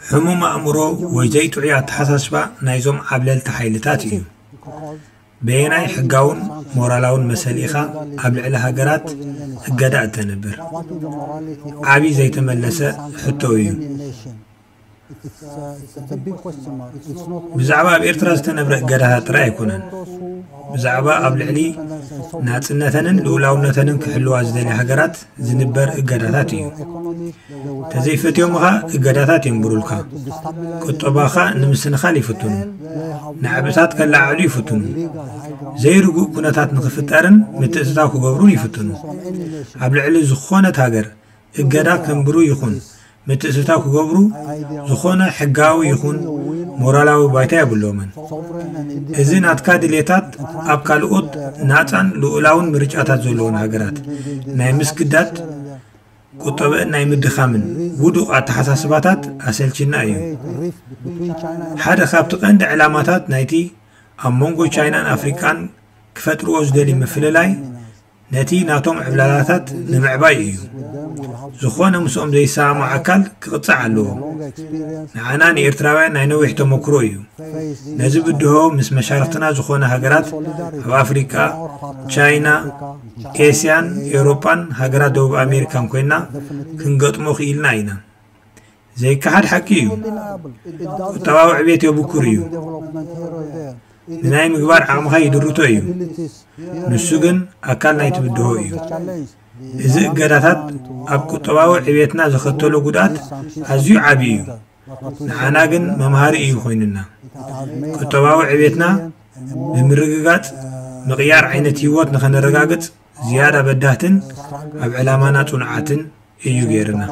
ሕሙም ኣእምሮ ወይ ዘይጥዑይ ኣተሓሳስባ ናይዞም ዓብለልቲ ሓይልታት እዩ። በየናይ ሕጋውን ሞራላውን መሰል ኢኻ ኣብ ልዕሊ ሃገራት እገዳ እተንብር? ዓብዪ ዘይተመለሰ ሕቶ እዩ። ብዛዕባ ኣብ ኤርትራ ዝተነብረ እገዳታት ጥራይ ኣይኮነን። ብዛዕባ ኣብ ልዕሊ ናጽነተንን ልኡላውነተንን ክሕልዋ ዝደልያ ሃገራት ዝንበር እገዳታት እዩ። ተዘይፈትዮምኻ እገዳታት የንብሩልካ። ቁጠባኻ ንምስንኻል ይፍትኑ። ናዕብታት ከለዓዕሉ ይፍትኑ። ዘይርጉእ ኩነታት ንኽፍጠርን ምትእትታው ክገብሩን ይፍትኑ። ኣብ ልዕሊ ዝኾነት ሃገር እገዳ ከንብሩ ይኹን ምትእትታው ክገብሩ ዝኾነ ሕጋዊ ይኹን ሞራላዊ ባይታ የብሎምን። እዚ ናትካ ድሌታት ኣብ ካልኦት ናጻን ልኡላውን ምርጫታት ዘለዎን ሃገራት ናይ ምስግዳድ ቁጠበእን ናይ ምድኻምን ውዱቕ ኣተሓሳስባታት ኣሰልችና እዩ። ሓደ ካብቲ ቀንዲ ዕላማታት ናይቲ ኣብ መንጎ ቻይናን ኣፍሪቃን ክፈጥርዎ ዝደሊ ምፍልላይ ነቲ ናቶም ዕብላላታት ንምዕባይ እዩ። ዝኾነ ምስኦም ዘይሰማማዕ ኣካል ክቕጻዕ ኣለዎ። ንዓና ንኤርትራውያን ናይ ነዊሕ ተመክሮ እዩ። ነዚ ብድሆ ምስ መሻርኽትና ዝኾነ ሃገራት ኣብ ኣፍሪቃ፣ ቻይና፣ ኤስያን ኤውሮጳን ሃገራት ደቡብ ኣሜሪካን ኮይና ክንገጥሞ ክኢልና ኢና። ዘይከሓድ ሓቂ እዩ። ቁጠባዊ ዕቤት የብኩር እዩ። ንናይ ምግባር ዓቕምኻ ይድርቶ እዩ። ንሱ ግን ኣካል ናይቲ ብድሆ እዩ። እዚ እገዳታት ኣብ ቁጠባዊ ዕቤትና ዘኸተሎ ጉድኣት ኣዝዩ ዓቢ እዩ። ንዓና ግን መምሃሪ እዩ ኮይኑና። ቁጠባዊ ዕቤትና ብምርግጋጽ ምቕያር ዓይነት ህይወት ንኸነረጋግጽ ዝያዳ በዳህትን ኣብ ዕላማና ጽኑዓትን እዩ ገይርና።